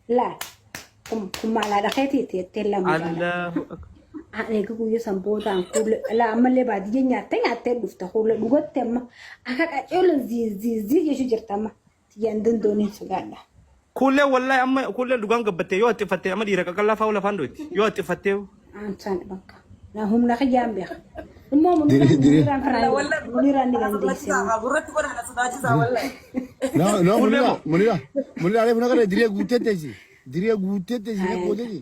Laal kun kun maal haadha keetiiti jettee lama jaala. Allahu akbar. An eega guyya san boodaan kuule laa ammallee baadiyya nyaattee nyaattee dhufte kuule dhugatte amma akka qaceela ziizii jechuu jirta amma tiyyaan danda'uun hin sodaadha. Kuulleen wallahi amma kuulleen dhugaan gabbattee yoo haxxifattee amma dhiira qaqallaa fa'aa lafaan dhoyti. Yoo haxxifattee Aansaan bakka. Na humna kiyyaan beeka. Immoo Diri- diri. muniraan Alla wallahi muniraan ni dandeesse. sodaachisaa gurratti godha na sodaachisaa wallahi. No, no, Kuullee Munira, moo? Munira, Munira, reefu naqaree diree guuttee teessi. Diree guuttee teessi, na gooteeti.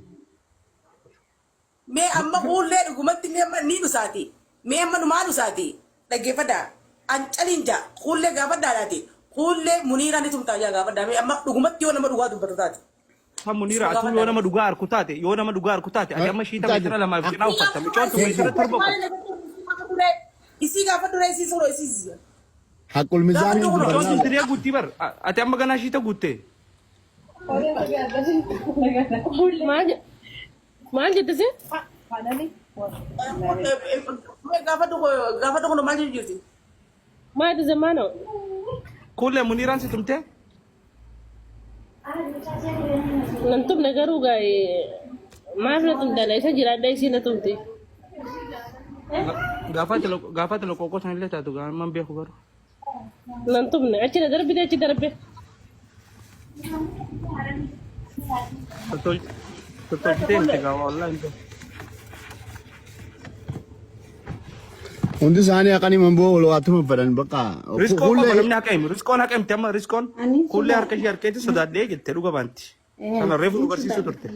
Mee amma kuullee dhugumatti mee amma ni dhusaati. Mee amma numaa dhusaati. Dhaggeeffadhaa. An caliin jaa kuullee gaafadhaadhaati. Kuullee muniiraa ni tumtaa jaa gaafadhaa. Mee amma dhugumatti yoo nama dhugaa dubbatu taate. Kan Muniira atuu yoo nama dhugaa arku taate yoo nama dhugaa arku taate ati amma shiita meetira lamaaf cinaa uffatta mucaan tun meetira 7 uffatti. Isii gaafa duree isii suuroo isii. Haqqul mizaanii Gaafa Mucaan tun dubbannaa. diree guutti bar ati amma ganaa shiita guutte. Maal je- maal jette si? Gaafa gaafa dhugu maal jedhu jirti. Maal jette zamaano? Kuullee Muniiraan si tumtee? Nan tumne garuu gaa'e maaf na tumte ana isa jiraadha isii na tumte. Gaafa ati loqoqoo sanillee taatu gaa amman beeku garuu. Nan tumne achi na darbite achi darbe. Tottolchitee miti gaa wallahi hin beeku. Hundi isaanii haqanii mamboo wal waatuma fedhan bakka. Riskoo qofa Kuullee namni haqa himu. Riskoon haqa himte amma riskoon Ani kuullee sodaa- harka ishee harkeetti sodaadhee jette dhuga baanti. Sana reefu nu barsiisuu turte.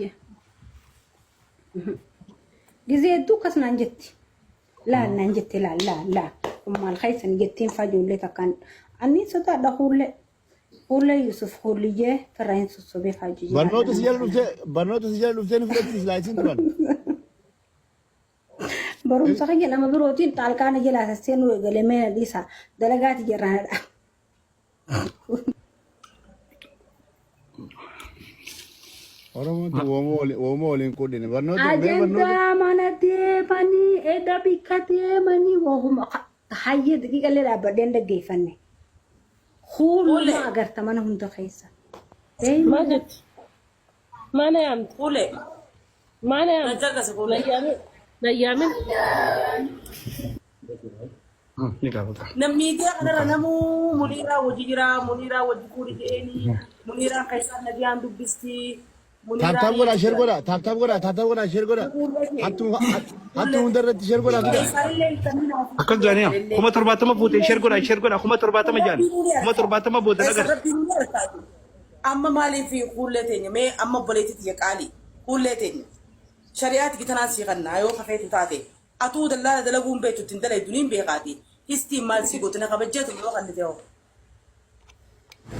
Gizee hedduu akkas naan jetti. Laal naan jette laal laal laal. Kun maal keessan jetteen faa ijoollee takkaan. Ani sodaadha kuullee. Kuullee Yusuf kuulliyyee firra hin sossobee faa jijjiirraa. Barnoota si jala dhuftee barnoota si jala dhuftee ni fudhatti silaa isin turan. Barumsa kiyya nama birootiin xaalqaa na jalaa sasseenuu eegalee mee na dhiisa dalagaati jirraanadha. Oromoon tun wooma waliin quudhine barnoota mee barnoota Ajandaa mana deemanii edda bikka deemanii wahuma hayyee daqiiqallee dhaabbadhee hin dhaggeeffanne. Kuulee. Huuluma agarta mana hunda keessa. Maal jetti? Maal na yaamte? Kuulee. Maal na yaamte? Na caqasi kuulee. Na yaamin. Na yaamin. Ni gaafata. Nam miidiyaa kanarra namuu Muniiraa wajji jira, Muniiraa wajji kuuli je'eeni, Muniiraan keessaan nagiyaan dubbisti, Taap taap Muniiraan godhaa sheer godhaa taap taap godhaa taap taap godhaa sheer godhaa hattuu hattuu hunda irratti sheer godhaa fida. Keessaallee hin qabinaa. Akkas jaaniya 70,000 fuute sheer godhaa sheer godhaa 70,000 jaani 70,000 booda Keessa nagar. rabbiin ni argaatu. Amma maaliif kuullee teenya mee amma obboleettii tiyya qaalii kuullee teenya shari'aati gitanaan sii kannaa yoo kafeetu taate atuu dallaala dalaguu hin beektu ittiin dalaydu niin beekaati histiin maal sii goote na kabajjeetu yoo kannite hoo.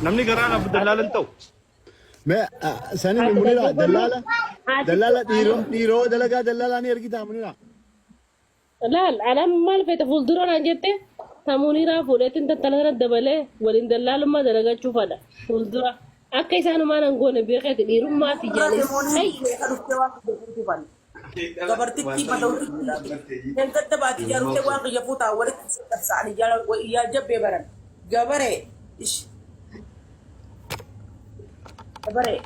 Namni garaa laafu dallaala hin ta'u. Mee sani munira dallaala dallaala dhiiroo dhiiroo dalagaa dallaalaa ni ergitaa munira. Laal anam maal feete fuuldura naan jette tamuniiraa fuudheetiin tantala sana dabalee waliin dallaalummaa dalagachuu fadha fuuldura akka isaanumaan an goone beekeeti dhiirummaa fi Irraa jaanis deemuun hay beeka dhuftee waan kiyya fuutuu ban. Gabartittii badawtittii dangadda baadiyyaa dhuftee waan kiyya fuutaa walitti qabsa'anii yaa jabbee baran. Gabaree ish. Gabaree.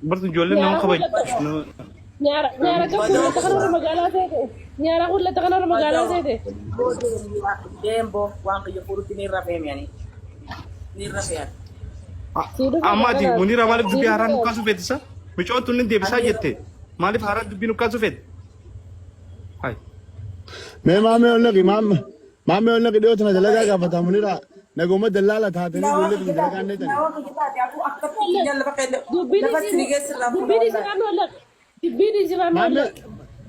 Bartu ijoolleen nama nyaara kabaju. kuullata nyaara nyaara akka kuullata kanarra magaalaa seete nyaara kuullata kanarra magaalaa seete Deemboo waan kiyya fuudhutti ni rafeemi ani. Ni rafean. sii dhufa Amma ati kanarra Munira maaliif sii dubbii haaraan dhufa nukkaasuu feete isa? Micoon tun ni deebisaa jette. Maaliif haaraan dubbii nukkaasuu feete? Hai. Mee maamee ol naqi maamma maamee ol naqi dhiyoo tana dalagaa gaafataa munira naguma dallaala taatanii ijoollee tun dalagaa hin dheetanii. dubbiin isii dubbiin isii naannoo laqa dubbiin isii naannoo Maamee laqa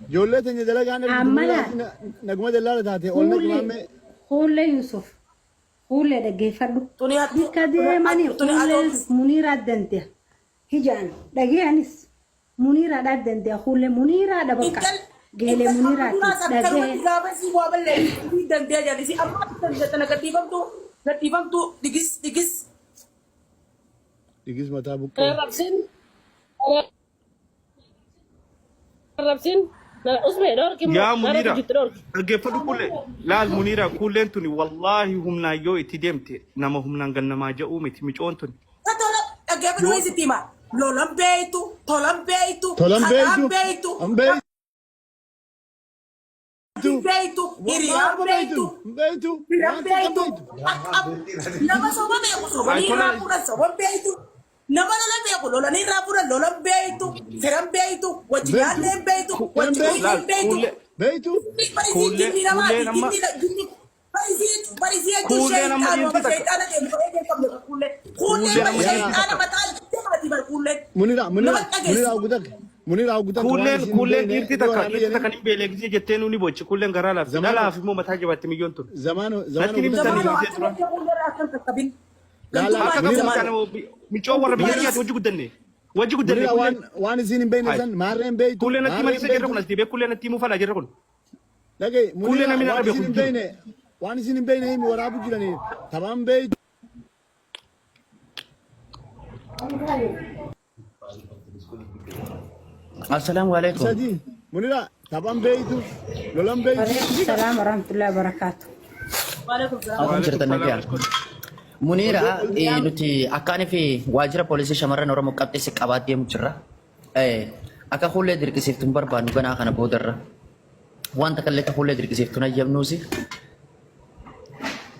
ijoollee teenya dalagaa hin ergitu Amma munira laal naguma dallaala taate ol naqi kuullee maamee. kuullee Yusuf kuullee dhaggeeffadhu. Tuni Bikka deemanii tuni kuulleen muniiraa dande'a. Hijaan dhagee anis muniiraadhaaf dande'a kuullee muniiraadha bakka Intal geelee intal amma muniiraati duraas akkanumatti dhagee. gaafa isii waa balleessitu dandee jedhisi amma tana gadhiifamtu gadhiifamtu dhigis dhigis Dhigis mataa buqqee. Arrabsin arrabsin usmee dhorki immoo Yaa gara Munira jirtu dhorki. dhaggeeffadhu kuullee laal Munira kuulleen tuni wallaahi humnaan yoo itti deemte nama humnaan gannamaa ja'uu miti micoon tuni. Tatola dhaggeeffadhu Yoo isitti hima. Lolan beeytu, tolan beeytu, Tolan kadhaan beeytu. beeytu, Hin beeytu. beeytu, hiriyaan beeytu. Hin beeytu. Firan Waan takka hin beeytu, beeytu. nama soba beeku sobanii irraa fuudhan soban beeytu, nama lola beeku lolanii irraa fuudhan lolan beeytu, firan beeytu, wajji nyaannee hin beeytu, wajji Beeytu. dhugnee hin beeytu. Kuullee Beeytu. Barisii Kuullee jinni namaati, kuulleen amma jinni jinni barisii barisii jechuun kuulleen amma sheeyxaanuma dhiirti takka sheeyxaana deemu bareedee qabne kuullee. Kuulleen kuullee bari amma dhiirti sheeyxaana takka mataa jamaati bari kuulleen. Munira Nama munira dhageessu. munira ogutak munira ogutak waan Kuulleen isin hin kuulleen beekne dhiirti ni takka waraabee dhiirti takka jedhanii ni beelekisee jettee nuuni bochi kuulleen garaa laafti. zamaano Dhalaaf immoo mataa jabaatti miyyoon tun. zamaano zamaano Natti ni ogutak bitanii Zamaanoo gisee dura. akkamitti kuullee irraa akkam qaqqabin. laala Akka Gantummaa qabu munira zamaanoo. kana miccoo warra biyya munira keenyaatti wajji guddanne. Wajji guddanne munira waan kuulleen. waan isin hin beekne Hai. san maarreen beeytu Kuulleen natti maarreen mariisa jirra beeytu kun as deebi'ee kuulleen natti himuu falaa jirra kun. dhagaye Kuullee munira namni narra waan beeku isin hin hin jiru. beekne waan isin hin beekne himi waraabu jiranii taphaan beeytu Assalaamu alaikum. sadii munira taphaan beeytu lolan beeytu Waalaikum salaam warahmatullahi wabarakatuh. Waalaikum salaam. Akkam Waalaikum jirtan salaam nagaa. warahmatullahi. Muniira nuti akkaanii fi waajjira poolisii shamarran Oromoo qabxeessi qabaa deemu jirra. Akka hullee dirqisiiftu hin barbaannu ganaa kana boodarra. Wanta kallee akka hullee dirqisiiftu hin hayyamnuusi.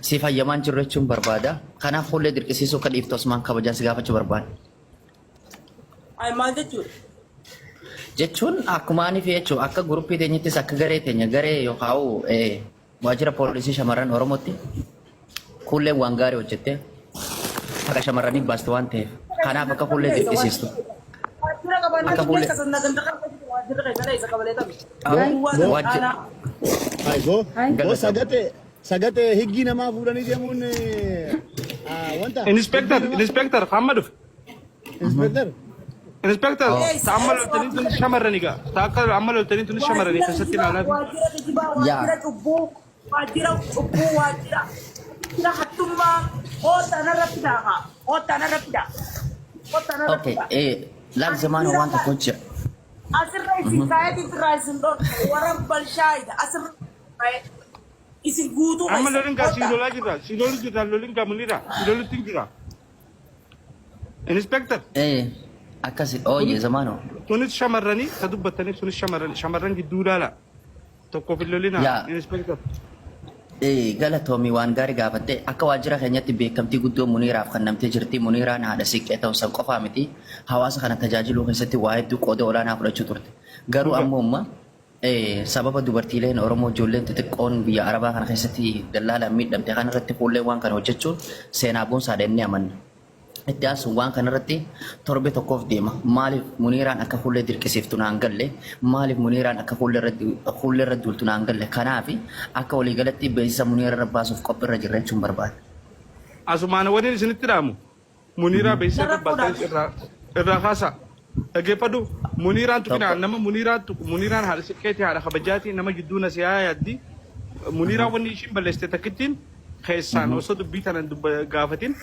Siif hayyamaan jirru jechuun barbaada. Kanaaf hullee dirqisiisuu akka dhiiftu asumaan kabajaan si gaafachuu barbaada. Ay maal jechuudha? Jechuun akkuma ani fi jechuun akka guruppii teenyattis akka garee teenya garee yookaan waajjira poolisii shamarran Oromootti kulleen waan gaarii hojjette haqa shamarranii baaste waan ta'eef kanaaf akka kullee dirqisiistu. Waajjira qabaannaa Akka sun kullee keessa sana ganda kan waajjira keessa isa qabalee qabu. boo boo waajjira ay boo Hai. boo galata. sagate sagate higgii namaa fuudhanii deemuun wanta higgii Inspector namaa inspector hamma dhufe. inspector Inspector Eessa ta amma eessa loltanii waajjira tun shamarrani gaa. Ta akka amma loltanii tun shamarrani waajjira keessatti kijibaa ilaalaa fi. waajjira kijibaa Yaa waajjira cubbuu waajjira cubbuu waajjira waajjira hattummaa qoota narra fidaa haa qoota narra fidaa qoota narra okay fidaa laal zamaana asirra waan tokko jira. asirra isin kaayetiin irraa isin dhorka warra balshaayida asirra kaayee isin guutuu Amma keessan lolin gaa qoota. siin lolaa jirra. Siin lolu jirra lolin gaa munira. Siin lolutti hin jira. Inspector Akkasi ooyye zamaanoo. tunis shamarranii ta dubbattanii sunis shamarranii shamarran gidduu ilaala. Tokkoof hin lolinaa Yaa inspector. Galatoomii waan gaarii gaafatte akka waajjira keenyatti beekamtii guddoo Muniiraaf kennamtee jirti. Muniiraan haadha siiqqee ta'uu san qofaa miti hawaasa kana tajaajiluu keessatti waa hedduu qooda olaanaa fudhachuu turte. Garuu Dhugaa. ammoo amma sababa dubartiileen Oromoo ijoolleen xixiqqoon biyya Arabaa kana keessatti dallaalaan miidhamte kana irratti fuulleen waan kana hojjechuun seenaa boonsaadha inni amanna. Itti aansuun waan kanarratti torbee tokkoof deema. Maaliif Muniiraan akka fuullee dirqisiiftu naan galle? Maaliif Muniiraan akka fuullee irra duultu naan galle? Kanaaf akka waliigalatti beeksisa Muniira irra baasuuf qophiirra jirra jechuun barbaada. Asumaan waliin isinitti dhaamu. Muniiraa beeksisa Narra irra baastanii fuudhaa. irraa irraa kaasa. Dhaggeeffadhu Muniiraan tuqinaa Tokko. nama Muniiraan tuqu Muniiraan haadha siqqeeti haadha kabajaati nama gidduu na siyaa yaaddi. Muniiraan wanni ishiin balleessite takkittiin keessaan osoo dubbii tanan gaafatin